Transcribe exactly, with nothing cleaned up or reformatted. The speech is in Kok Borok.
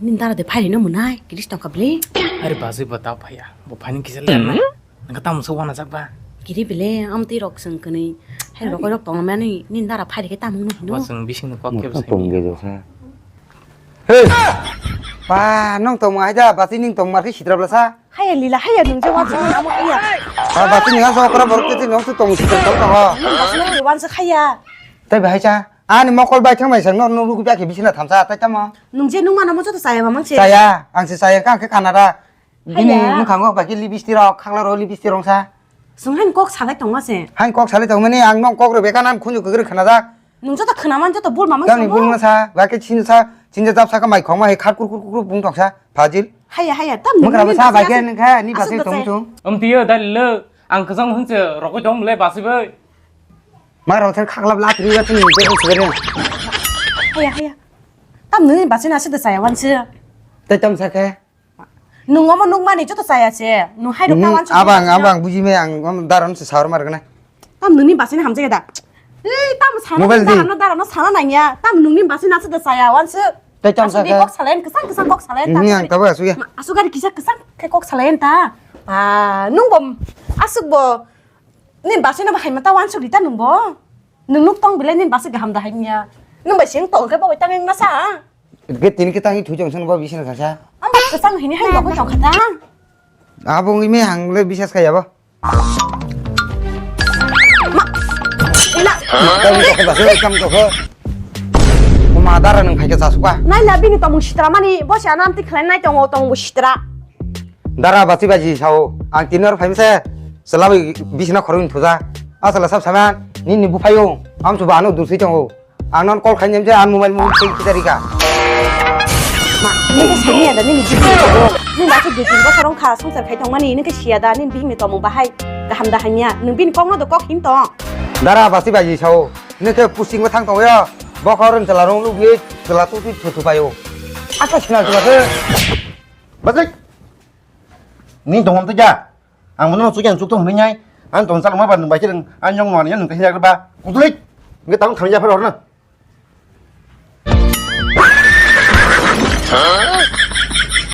Nini dara de phairino mwnai, kiris tongkha bele. Ari bajwi bo ta phaiya. Bo phaini kisa le na. Nang tamo se wana jak ba. Kiri bele, amtwi rok seng kani. Hai rok rok tong mani, nini dara phairi ke tamung no hino. Wa seng bising no kok ke Nokha seng. Tong ge jo sa. Hey! Ba, nong tong ma haja, basi ning tong mar ke sitra bla sa. Haya lila, haya nung je wa seng amo iya. Ba, basi ning aso kora borok te nong su tong sitra tong tong. Nung basi nung wan se khaya. Tai bahai cha. Ani mokol bai thang mai sang no, no rugi ba ke bisina thamsa, tai tamo. Nung je nung mano mo joto chaya mamang se. Chaya, ang se chaya ka ke kanada. Bini Haya. Mukhango bai ke lipstick rok, khakla rok lipstick rok sa. Sung hain kok salai tongma se. Hain kok salai tongmani ang nong kok rok bekan ang khunju kwrwi khana jak. Nung joto khwnaman joto bul mamang Tamni sung bul mo. Ngasa, bai ke chin sa, chin jap saka mai khong ma hai khar kur kur kur bung toksa, fajil. Haya, haya, tam Mukra nung ba sa bai ke basi nang kha, ni asuk basi da tong chai. Chung. Om tiyo dal le, ang khajang hun se rokoi dom le basi bai. Ma rok thar khakla bla tri ba chini je ko sugari. Haya, haya. Tam nung basi na se da chaya wan se. Tai tam sa khe. Nung omo nung mani joto chaya se. Nung hai rok Ni tawan se abang, joto abang buji me ang, am daron se sawar mar gana. Tam nungni basini hamjai da. Ei, tam sana Mobile di. Darano, darano sana nangya. Tam nungni basini asa da chaya wan se. Tai tam Asuk sa di khe. Kok salayan, kesang, kesang kok salayan ta. Ni ang tabo asu ya. Ma, asuk gari kisa kesang khe kok salayan ta. Ah, nung bo, asuk bo. Ni basini bo haima ta wan suk di ta nung bo. Nung nuk tong bilai nin basi gaham da hai niya. Nung bai sing tong khe bo bai tang na sa. Ge tin ke tangi thu jong san bo bisina kasa. Ang ba kesang hini hai bo tong khata. Abo ngi me hang le bisas kaya bo. Ma. Ila. Kam to ko ba kam to ko. Ma dara nang phai ke sa suka. Nai la bini tong sitra mani bo sa nam ti khlai nai tong tong bo sitra. Dara basi baji sao ang tinor phaimse selabai bisina khoroi thuja. Asala sab saman nini buphayo amsu ba ano dusui tongo. Ang non call khainai je an mobile mobile sing kitarika. Ma, nini sani ada nini jiki. Nini basu dui tin bosor wngkha songsar khai tongmani nini khe siya da nini bihimni tomung bahai kaham da hamya nini bini kokno do kok hin tong. Dara basi baji sao nini khe pusing bo thang tongo yo. Bokhorong chwla rong lubui chwla tu tu thu thu paio. Asa sinal chwla khe. Bajik. Ni tongmam tei ja. Ang bono chukya chuk tong hinai. Ang tong chalo ma ba nung bai chireng. Ang nyong mani nung khe ba. Kutulik. Nge tang thang ja phar horna.